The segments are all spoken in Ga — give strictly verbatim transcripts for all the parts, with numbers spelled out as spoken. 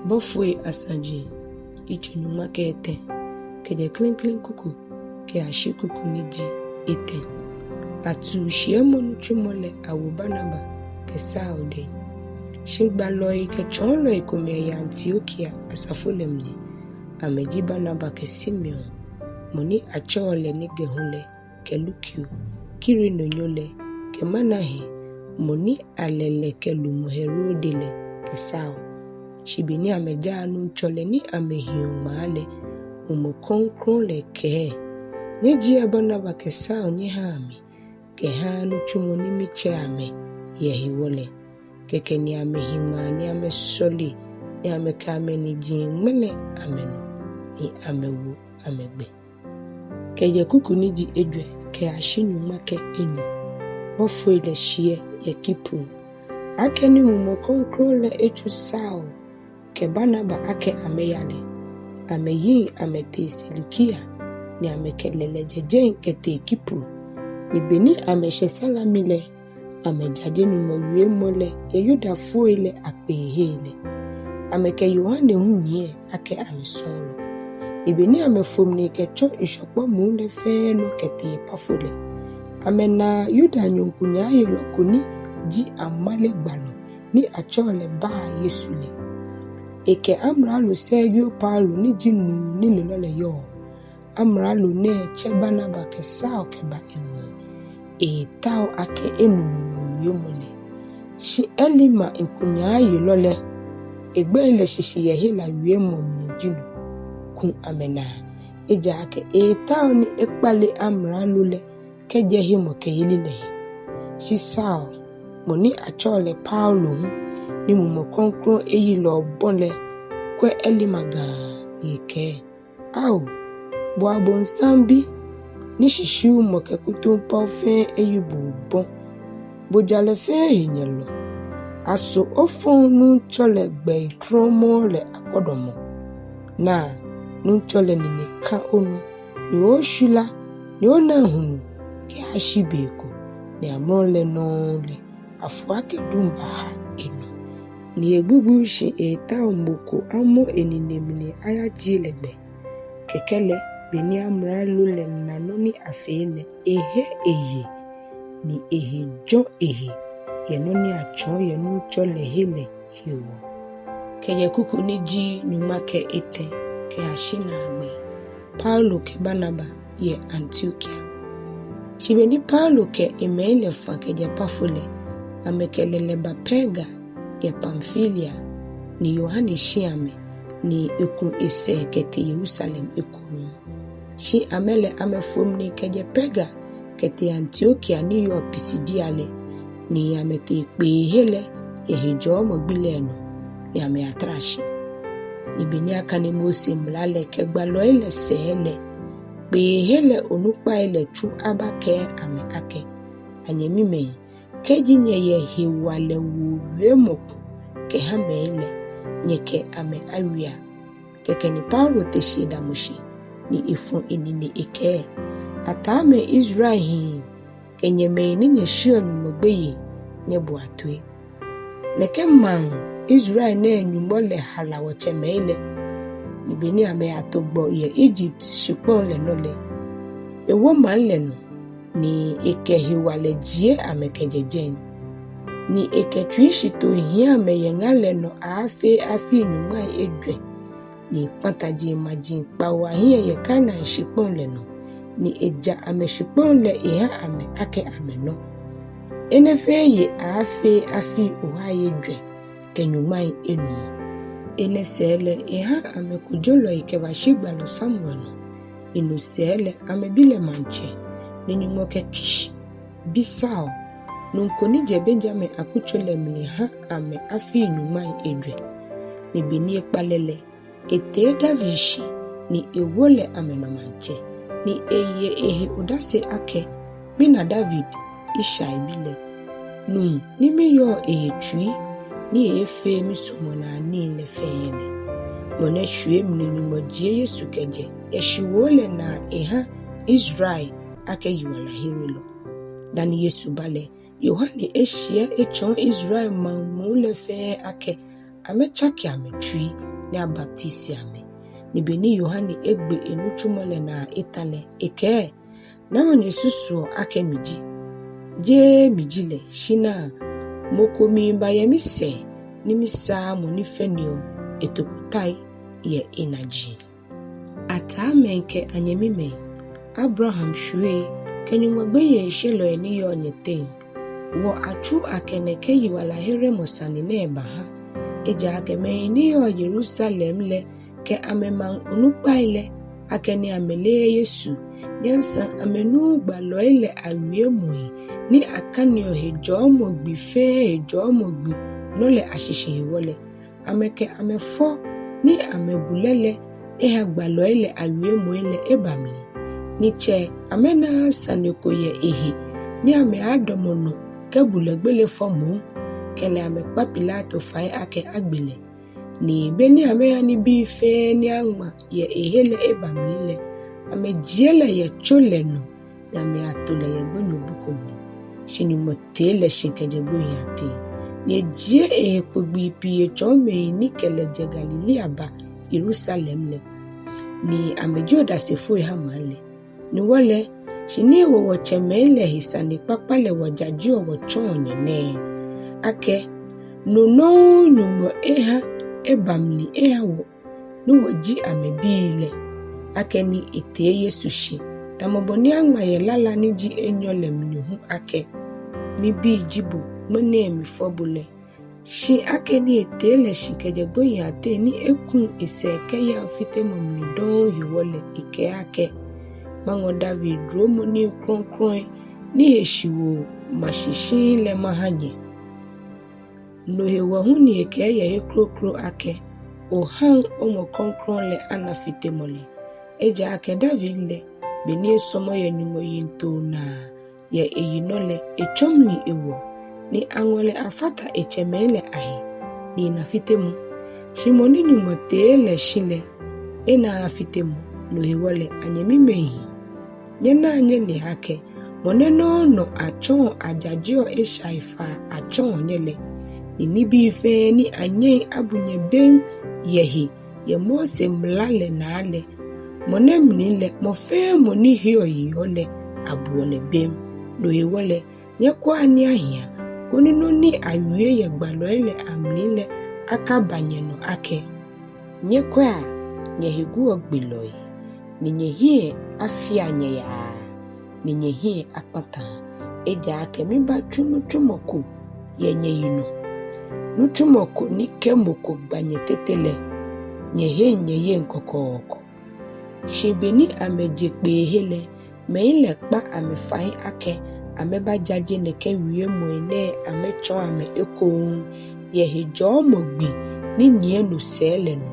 Bɔfoi Asaji, yitso nyɔŋma kɛ etɛ, kɛjɛ klɛŋklɛŋ kuku kɛyashi kuku ni ji etɛ. Atuu shiɛmɔ nitsumɔ lɛ awo Barnaba kɛ Saul dɛŋ. Shi gbalɔi kɛ tsɔɔlɔi komɛi yɛ Antiokia asafo lɛ mli. Amɛji Barnaba kɛ Simeon, mɔ ni atsɛɔ lɛ Niger hu lɛ, kɛ Lukio, Kirenenyo lɛ, kɛ Manaen, mɔ ni alɛ lɛ kɛ lumɔ Herode lɛ, kɛ Saul. Shi be ni amɛjaa Nuŋtsɔ lɛ ni amɛhiɔ ŋmaa lɛ, Mumɔ Krɔŋkrɔŋ lɛ kɛɛ: Nyɛjiea Barnaba kɛ Saul nyɛhaa mi, kɛha nitsumɔ ni mitsɛ amɛ yɛ hewɔ lɛ. Kɛkɛ ni amɛhi ŋmaa ni amɛsɔle, ni amɛkɛ amɛniji ŋmɛlɛ amɛnɔ, ni amɛwo amɛ gbɛ. Kɛjɛ kuku ni ji ejwɛ kɛyashi nyɔŋma kɛ enyɔ. Bɔfoi lɛ shiɛ yɛ Kipro. Akɛni Mumɔ Krɔŋkrɔŋ lɛ etsu Saul kɛ Barnaba akɛ amɛya lɛ, amɛyiŋ amɛtee Seleukia, ni amɛkɛ lɛlɛ jɛ jɛi kɛtee Kipro. Ni be ni amɛshɛ Salami lɛ, amɛjaje Nyɔŋmɔ wiemɔ lɛ yɛ Yudafoi lɛ akpeehei lɛ. Amɛkɛ Yohane hu nyiɛ akɛ amɛsɔɔlɔ. Ni be ni amɛfo mli kɛtsɔ ŋshɔkpɔ muu lɛ fɛɛ nɔ kɛtee Pafo lɛ, amɛna Yudafoi kunyaayelɔ ko ni ji amale gbalɔ ni atsɛɔ lɛ Bar-Yesu lɛ. Ekɛ amralo Sergio Paulo ni ji nuu nilelɔ lɛ yɔɔ. Amralo nɛɛ tsɛ Barnaba kɛ Saul kɛba eŋɔɔ. Eetao akɛ enu Nyɔŋmɔ wiemɔ lɛ. Shi Elima kunyaayelɔ lɛ, egbɛi lɛ shishi yɛ Hela wiemɔ mli ji no, ku amɛnaa, ejaakɛ eetao ni ekpale amralo lɛ kɛjɛ hemɔkɛyeli lɛ he. Shi Saul, mɔ ni atsɛɔ lɛ Paulo hu, ni Mumɔ Krɔŋkrɔŋ eyi lɛ obɔ lɛ, kwɛ Elima gãa ni ekɛɛ: Ao, bo abonsam bi, ni shishiumɔ kɛ kutumpɔo fɛɛ eyi bo obɔ, bo jalɛ fɛɛ henyɛlɔ, aso ofɔŋ Nuŋtsɔ lɛ gbɛi trɔmɔɔ lɛ akpɔdɔmɔ? Naa, Nuŋtsɔ lɛ nine ka onɔ, ni oshwila, ni onaŋ hulu kɛyashi be ko, ni amrɔ lɛ nɔŋŋ lɛ afua kɛ duŋ baha enɔ. Ni egbugbu shi eetao mɔ ko amɔ enine mli ayajie lɛ gbɛ. Kɛkɛ lɛ, be ni amralo lɛ na nɔ ni afee lɛ, ehe eye, ni ehe jɔ ehe yɛ nɔ ni atsɔɔ yɛ Nuŋtsɔ lɛ he lɛ hewɔ. Kɛjɛ kuku ni ji nyɔŋma kɛ etɛ kɛyashi naagbee. Paulo kɛ Barnaba yɛ Antiokia. Shi be ni Paulo kɛ emɛi lɛ fã kɛjɛ Pafo lɛ, amɛkɛ lɛlɛ ba Perga yɛ Pamfilia, ni Yohane shi amɛ, ni eku esɛɛ kɛtee Yerusalem ekoŋŋ. Shi amɛ lɛ amɛfo mli kɛjɛ Perga kɛtee Antiokia ni yɔɔ Pisidia lɛ, ni amɛtee kpeehe lɛ yɛ hejɔɔmɔ gbi lɛ nɔ, ni amɛyatara shi. Ni be ni akane Mose mla lɛ kɛ gbalɔi lɛ sɛɛ lɛ, kpeehe lɛ onukpai lɛ tsu abakɛɛ amɛ akɛ: Anyɛmimɛi, kɛji nyɛyɛ hewalɛwoo wiemɔ ko kɛha mɛi lɛ, nyɛkɛ amɛ awiea. Kɛkɛ ni Paulo te shi edamɔ shi, ni efɔ enine ekɛɛ: Ataamɛi Israel hii, kɛ nyɛ mɛi ni nyɛsheɔ Nyɔŋmɔ gbeyei, nyɛboa toi. Nɛkɛ maŋ Israel nɛɛ Nyɔŋmɔ lɛ hala wɔtsɛmɛi lɛ, ni be ni amɛyato gbɔ yɛ Egypt shikpɔŋ lɛ nɔ lɛ, ewo maŋ lɛ nɔ, ni ekɛ hewalɛ jie amɛ kɛjɛ jɛi, ni ekɛ tsuishitoo hiɛ amɛ yɛ ŋa lɛ nɔ aaafee afii nyɔŋmai ejwɛ, ni ekpata jeŋmaji kpawo ahiɛ yɛ Kanaan shikpɔŋ lɛ nɔ, ni eja amɛshikpɔŋ lɛ eha amɛ akɛ amɛnɔ. Enɛ fɛɛ ye aaafee afii ohai ejwɛ kɛ nyɔŋmai enumɔ. Enɛ sɛɛ lɛ eha amɛ kojolɔi kɛbashi gbalɔ Samuel nɔ. Ni no sɛɛ lɛ amɛbi lɛ maŋtsɛ, ni Nyɔŋmɔ kɛ Kish bi Saul, nuu ko ni jɛ Benyamin akutso lɛ mli, ha amɛ afii nyɔŋmai ejwɛ. Ni be ni ekpa lɛ lɛ, etee David shi, ni ewo lɛ amɛnɔ maŋtsɛ, ni eye ehe odase akɛ: Mina David, Ishai bi lɛ, nuu ni miyɔɔ ehe tsui, ni eeefee misuɔmɔnaa nii lɛ fɛɛ lɛ. Mɔ nɛ shwie mli Nyɔŋmɔ jie Yesu kɛjɛ yɛ shiwoo lɛ naa eha Israel akɛ yiwalaherelɔ. Dani Yesu ba lɛ, Yohane eshiɛ etsɔɔ Israel maŋ muu lɛ fɛɛ akɛ amɛtsake amɛtsui, ni abaptisi amɛ. Ni be ni Yohane egbe enitsumɔ lɛ naa eta lɛ, ekɛɛ: Namɔ nyɛsusuɔ akɛ mi ji? Jeee mi ji lɛ, shi naa, mɔ ko miiba yɛ misɛɛ ni misaaa mɔ ni fɛneɔ etokotai yɛ enaji. Ataamɛi kɛ anyɛmimɛi, Abraham shwiei kɛ Nyɔŋmɔ gbeyeishelɔi ni yɔɔ nyɛteŋ, wɔ atsu akɛ nɛkɛ yiwalaheremɔ sane nɛɛ baha. Ejaakɛ mɛi ni yɔɔ Yerusalem lɛ kɛ amɛmaŋ onukpai lɛ, akɛni amɛleee Yesu, ni asaŋ amɛnuuu gbalɔi lɛ awiemɔi ni akaneɔ hejɔɔmɔ gbi fɛɛ hejɔɔmɔ gbi nɔ lɛ ashishi hewɔ lɛ, amɛkɛ amɛfɔ ni amɛbulɛ lɛ eha gbalɔi lɛ awiemɔi lɛ eba mli. Ni tsɛ amɛnaaa sane ko yɛ ehe ni amɛaadamɔ nɔ kɛ bulɛ gbele fɔ moŋ, kɛlɛ amɛkpa Pilato fai akɛ agbe lɛ. Ni be ni amɛha nibii fɛɛ ni aŋma yɛ ehe lɛ eba mli lɛ, amɛjie lɛ yɛ tso lɛ nɔ, ni amɛyato lɛ yɛ gbonyobu ko mli. Shi Nyɔŋmɔ tee lɛ shi kɛjɛ gbohii ateŋ, ni ejie ehe kpo gbii pii etsɔɔ mɛi ni kɛ lɛ jɛ Galilea ba Yerusalem lɛ, ni amɛji odasefoi ha maŋ lɛ. Ni wɔ lɛ, shi ni ewo wɔtsɛmɛi lɛ he sanekpakpa lɛ wɔjajeɔ wɔtsɔɔ nyɛ nɛɛ, akɛ no nɔŋŋ Nyɔŋmɔ eha eba mli eha wɔ, ni wɔji amɛbii lɛ, akɛni etee Yesu shi, tamɔ bɔ ni aŋma yɛ lala ni ji enyɔ lɛ mli hu akɛ: Mibi ji bo, ŋmɛnɛ mifɔ bo lɛ. Shi akɛni etee lɛ shi kɛjɛ gbohii ateŋ ni ekuŋ esɛɛ kɛyaŋ fitemɔ mli dɔŋŋ hewɔ lɛ, ekɛɛ akɛ: Maŋɔ David duromɔ nii krɔŋkrɔŋ ni he shiwoo ma shi shiŋŋ lɛ maha nyɛ. No hewɔ hu ni ekɛɛ yɛ he kroko akɛ: Ohaŋ omɔ krɔŋkrɔŋ lɛ ana fitemɔ lɛ. Ejaakɛ David lɛ, be ni esɔmɔ yɛ Nyɔŋmɔ yiŋtoo naa yɛ eyinɔ lɛ, etsɔ mli ewɔ, ni aŋɔ lɛ afata etsɛmɛi lɛ ahe, ni ena fitemɔ. Shi mɔ ni Nyɔŋmɔ tee lɛ shi lɛ, enaaa fitemɔ. No hewɔ lɛ, anyɛmimɛi hii, nyɛnaa nyɛlea akɛ mɔ nɛ nɔŋŋ nɔ atsɔɔ ajajeɔ eshai faa atsɔɔ nyɛ lɛ, ni nibii fɛɛ ni anyɛŋ abu nyɛ bem yɛ he yɛ Mose mla lɛ naa lɛ, mɔ nɛ mli lɛ mɔ fɛɛ mɔ ni heɔ yeɔ lɛ abuɔ lɛ bem. No hewɔ lɛ, nyɛkwɛa ni ahia, koni nɔ ni awie yɛ gbalɔi lɛ amli lɛ akaba nyɛnɔ akɛ: Nyɛkwɛa, nyɛhe guɔ gbelɔi, ni nyɛhiɛ afia nyɛyaa, ni nyɛhiɛ akpata, ejaakɛ mibatsu nitsumɔ ko yɛ nyɛyinɔ, nitsumɔ ko ni kɛ mɔ ko gba nyɛ tete lɛ, nyɛheŋ nyɛyeŋ kɔkɔɔkɔ. Shi be ni amɛje kpeehe lɛ, mɛi lɛ kpa amɛ fai akɛ amɛbajaje nɛkɛ wiemɔi nɛɛ amɛtsɔɔ amɛ ekoŋŋ yɛ hejɔɔmɔ gbi ni nyiɛ no sɛɛ lɛ nɔ.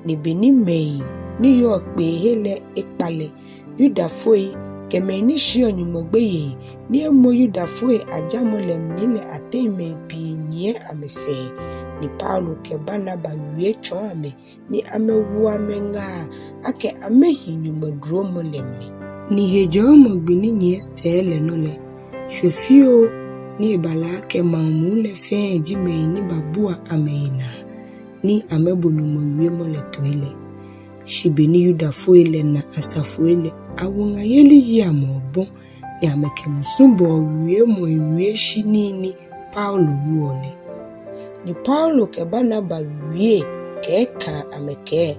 Ni be ni mɛi ni yɔɔ kpeehe lɛ ekpa lɛ, Yudafoi kɛ mɛi ni sheɔ Nyɔŋmɔ gbeyei ni emɔ Yudafoi ajamɔ lɛ mli lɛ ateŋ mɛi pii nyiɛ amɛsɛɛ, ni Paulo kɛ Barnaba wie tsɔɔ amɛ, ni amɛwo amɛ ŋaa akɛ amɛhi Nyɔŋmɔ duromɔ lɛ mli. Ni hejɔɔmɔ gbi ni nyiɛ sɛɛ lɛ nɔ lɛ, shwɛ fioo ni eba lɛ akɛ maŋ muu lɛ fɛɛ ji mɛi ni babua amɛhe naa ni amɛbo Nyɔŋmɔ wiemɔ lɛ toi lɛ. Shi be ni Yudafoi lɛ na asafoi lɛ awuŋayeli yiamɔ obɔ, ni amɛkɛ musubɔɔ wiemɔi wie shi nii ni Paulo wieɔ lɛ. Ni Paulo kɛ Barnaba wie kɛ ekãa amɛkɛɛ: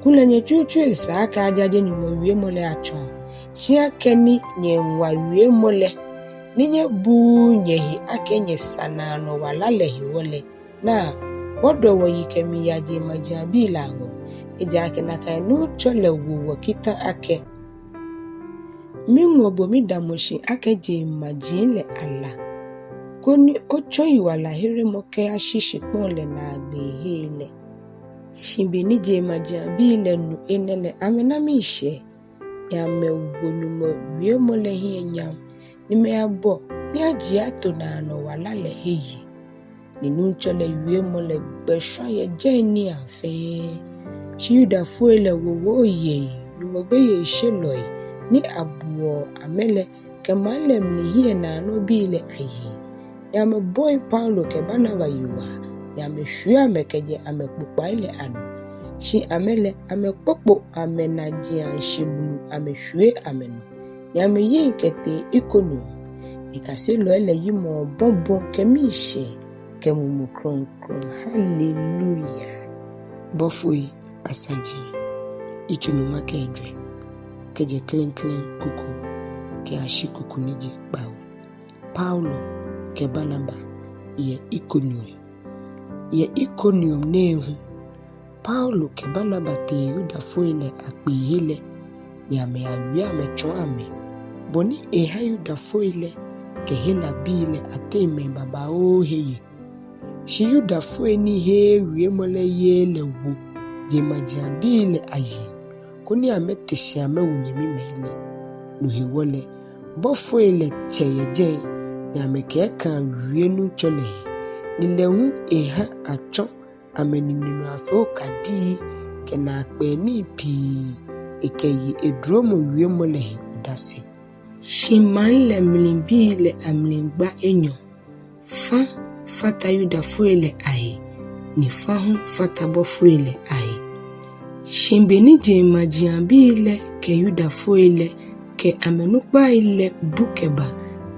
Kulɛ nyɛ tsutsu esa akɛ ajaje Nyɔŋmɔ wiemɔ lɛ atsɔɔ, shi akɛni nyɛŋwa wiemɔ lɛ, ni nyɛbuuu nyɛhe akɛ nyɛsa naanɔ wala lɛ hewɔ lɛ, naa, wɔdɔ wɔyi kɛmiiya jeŋmajiaŋbii lɛ aŋɔɔ. Ejaakɛ nakai Nuŋtsɔ lɛ wo wɔ kita akɛ: Miŋɔ bo midamɔ shi akɛ jeŋmaji lɛ ala, koni otsɔ yiwalaheremɔ kɛyashi shikpɔŋ lɛ naagbeehei lɛ. Shi be ni jeŋmajiaŋbii lɛ nu enɛ lɛ, amɛna miishɛɛ, ni amɛwo Nyɔŋmɔ wiemɔ lɛ hiɛ nyam, ni mɛi abɔ ni ajie ato naanɔ wala lɛ he ye. Ni Nuŋtsɔ lɛ wiemɔ lɛ gbɛ shwa yɛ jɛi niiaŋ fɛɛ. Shi Yudafoi lɛ wowoo yei, Nyɔŋmɔ gbeyeishelɔi ni abuɔ amɛ lɛ, kɛ maŋ lɛ mli hiɛnaanɔbii lɛ ayiŋ. Ni amɛbɔi Paulo kɛ Barnaba yiwaa, ni amɛshwie amɛ kɛjɛ amɛkpokpai lɛ anɔ. Shi amɛ lɛ, amɛkpokpo amɛnajiaŋshi mlu amɛshwie amɛnɔ, ni amɛyiŋ kɛtee Ikonium. Ni kaselɔi lɛ yimɔ obɔbɔ kɛ miishɛɛ kɛ Mumɔ Krɔŋkrɔŋ. Haleluya. Bɔfoi Asaji, yitso nyɔŋma kɛ ejwɛ, kɛjɛ klɛŋklɛŋ kuku kɛyashi kuku ni ji kpawo. Paulo kɛ Barnaba yɛ Ikonium. Yɛ Ikonium nɛɛ hu, Paulo kɛ Barnaba tee Yudafoi lɛ akpeehe lɛ, ni amɛyawie amɛtsɔɔ amɛ bɔ ni eha Yudafoi lɛ kɛ Helabii lɛ ateŋ mɛi babaoo he ye. Shi Yudafoi ni heee wiemɔ lɛ yeee lɛ wo jeŋmajiaŋbii lɛ ayiŋ, koni amɛte shi amɛwo nyɛmimɛi lɛ. No hewɔ lɛ, bɔfoi lɛ tsɛ yɛ jɛi, ni amɛkɛ ekãa wie Nuŋtsɔ lɛ he, ni lɛ hu eha atsɔ amɛnine nɔ afee okadii kɛ naakpɛɛ nii pii ekɛye edromɔ wiemɔ lɛ he odase. Shi maŋ lɛ mli bii lɛ amli gba enyɔ. Fã fata Yudafoi lɛ ahe, ni fã hu fata bɔfoi lɛ ahe. Shi beni jeŋmajiaŋbii lɛ kɛ Yudafoi lɛ kɛ amɛnukpai lɛ bu kɛba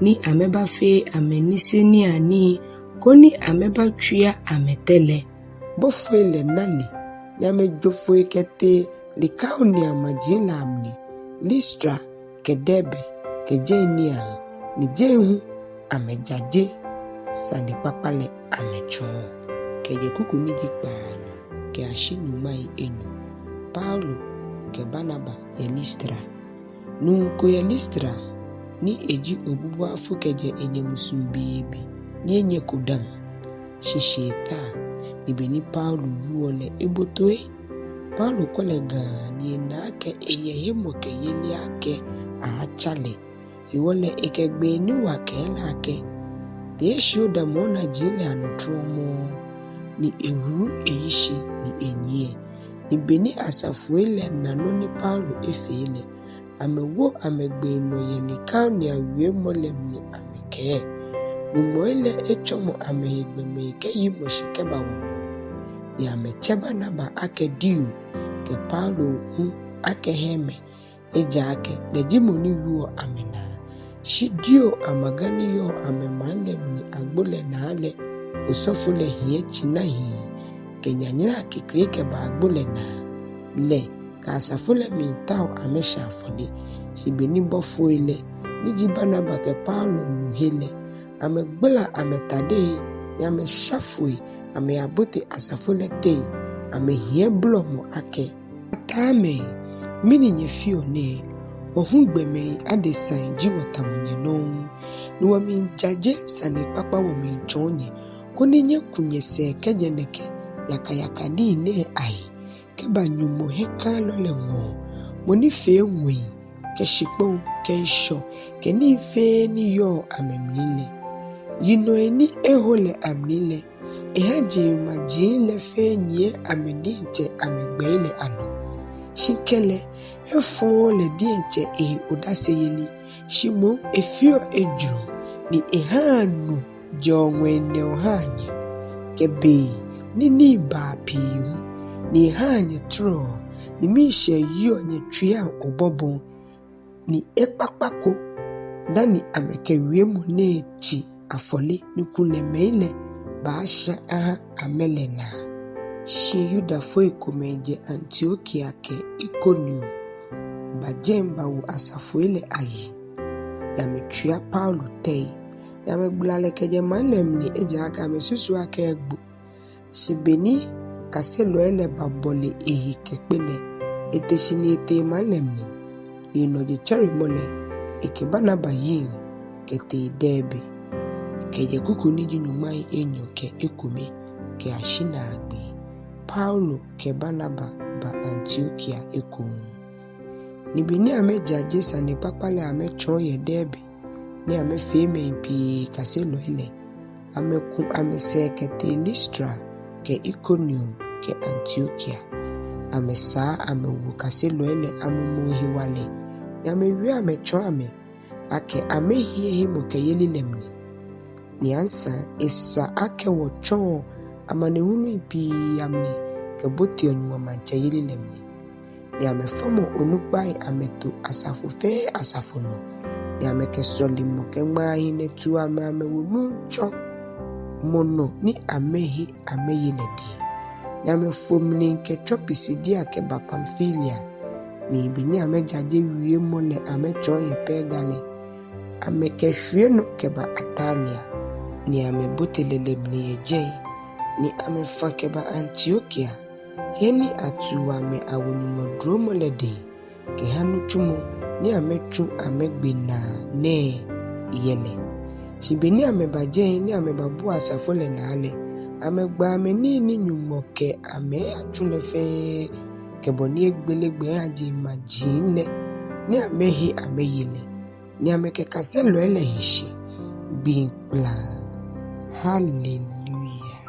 ni amɛbafee amɛ niseniianii koni amɛbatswia amɛ tɛ lɛ, bɔfoi lɛ na le, ni amɛjo foi kɛtee Likaonia maji lɛ amli, Listra kɛ Derbe kɛ jɛi niiaŋ, ni jɛi hu amɛjaje sanekpakpa lɛ amɛtsɔɔ. Kɛjɛ kuku ni ji kpaanyɔ kɛyashi nyɔŋmai enyɔ. Paulo kɛ Barnaba yɛ Listra. Nuu ko yɛ Listra ni eji obubuafo kɛjɛ enyɛ musuŋ beebe ni enyɛko dã. Shi shi eta, ni beni Paulo wieɔ lɛ, ebo toi. Paulo kwɛ lɛ gãa ni ena akɛ eyɛ hemɔkɛyeli akɛ aaatsa lɛ. Hewɔ lɛ ekɛ gbee ni wa kɛɛ lɛ akɛ, tee shi odamɔ onaji lɛ anɔ trɔmɔɔ. Ni ehuru eyi shi ni enyiɛ. Ni beni asafoi lɛ na nɔ ni Paulo efee lɛ, amɛwo amɛgbee nɔ yɛ Likaonia wiemɔ lɛ mli amɛkɛɛ, nyɔŋmɔi lɛ etsɔmɔ amɛhe gbɔmɛi kɛyimɔ shi kɛba wɔ. Ni amɛtsɛ Barnaba akɛ Dio, kɛ Paulo hu akɛ Herme, ejaakɛ lɛ ji mɔ ni wieɔ amɛnaa. Shi Dio amaga ni yɔɔ amɛmaŋ lɛ mli agbo lɛ naa lɛ, osɔfo lɛ hiɛ tsinahii kɛ nyanyara kekle kɛba agbo lɛ naa. Lɛ kɛ asafo lɛ miitao amɛshã afɔle. Shi beni bɔfoi lɛ ni ji Barnaba kɛ Paulo nu he lɛ, amɛgbala amɛtadei ni amɛsha foi amɛyabote asafo lɛ teŋ, amɛhiɛ blɔmɔ akɛ, ataamɛi, mɛni nyɛfeɔ nɛɛ? Wɔ hu gbɔmɛi adesai ji wɔ tamɔ nyɛ nɔŋŋ, ni wɔmiijaje sanekpakpa wɔmiitsɔɔ nyɛ, koni nyɛku nyɛsɛɛ kɛjɛ nɛkɛ yakayaka nii nɛɛ ahe kɛba Nyɔŋmɔ hiɛkãalɔ lɛ ŋɔɔ, mɔ ni fee ŋwɛi kɛ shikpɔŋ kɛ ŋshɔ kɛ nii fɛɛ ni yɔɔ amɛmli lɛ. Yinɔi ni eho lɛ amli lɛ, eha jeŋmaji lɛ fɛɛ nyiɛ amɛ diɛŋtsɛ amɛgbɛi lɛ anɔ. Shi kɛlɛ, efɔɔɔ lɛ diɛŋtsɛ ehe odaseyeli, shi moŋ efeɔ ejurɔ, ni ehaa nu jɛɔ ŋwɛi nɛɔ haa nyɛ, kɛ bei ni nii baa pii hu, ni ehaa nyɛtɔrɔɔ, ni miishɛɛ yiɔ nyɛtsuiiaŋ obɔbɔ, ni ekpakpa ko dani amɛkɛ wiemɔ nɛɛ tsi afɔle ni kulɛ mɛi lɛ baashã ahã amɛ lɛ naa. Shi Yudafoi komɛi jɛ Antiokia kɛ Ikonium ba jɛi bawo asafoi lɛ ayiŋ, ni amɛtswia Paulo tɛi, ni amɛgbala lɛ kɛjɛ maŋ lɛ mli, ejaakɛ amɛsusu akɛ egbo. Shi beni kaselɔi lɛ babɔle ehe kɛkpe lɛ, ete shi ni etee maŋ lɛ mli, ni enɔ jetsɛremɔ lɛ, ekɛ Barnaba yiŋ kɛtee Derbe. Kɛjɛ kuku ni ji nyɔŋmai enyɔ kɛ ekome kɛyashi naagbee. Paulo kɛ Barnaba ba Antiokia ekoŋŋ. Ni beni amɛjaje sanekpakpa lɛ amɛtsɔɔ yɛ Derbe, ni amɛfee mɛi pii kaselɔi lɛ, amɛku amɛsɛɛ kɛtee Listra kɛ Ikonium kɛ Antiokia. Amɛsaa amɛwo kaselɔi lɛ amumɔŋ hewalɛ, ni amɛwie amɛtsɔɔ amɛ akɛ amɛhiɛ hemɔkɛyeli lɛ mli. Ni asaŋ esa akɛ wɔtsɔɔ amanehului pii amli kɛboteɔ Nyɔŋmɔ maŋtsɛyeli lɛ mli. Ni amɛfɔmɔ onukpai amɛto asafo fɛɛ asafo nɔ, ni amɛkɛ sɔlemɔ kɛ ŋmaahilɛ tuu amɛ amɛwo Nuŋtsɔ, mɔ nɔ ni amɛhe amɛye lɛ dɛŋ. Ni amɛfo mli kɛtsɔ Pisidia kɛba Pamfilia, ni be ni amɛjaje wiemɔ lɛ amɛtsɔɔ yɛ Perga lɛ, amɛkɛshwie nɔ kɛba Atalia. Ni amɛbote lɛlɛ mli yɛ jɛi, ni amɛfã kɛba Antiokia, he ni atuu amɛ awo Nyɔŋmɔ dromɔ lɛ dɛŋ, kɛha nitsumɔ ni amɛtsu amɛgbe naa nɛɛ yɛ lɛ. Shi be ni amɛba jɛi ni amɛbabua asafo lɛ naa lɛ, amɛgba amɛ nii ni Nyɔŋmɔ kɛ amɛ eyatsu lɛ fɛɛ, kɛ bɔ ni egbele gbɛ eha jeŋmaji lɛ, ni amɛhe amɛye lɛ, ni amɛkɛ kaselɔi lɛ hi shi gbii kplaŋŋ. Haleluya.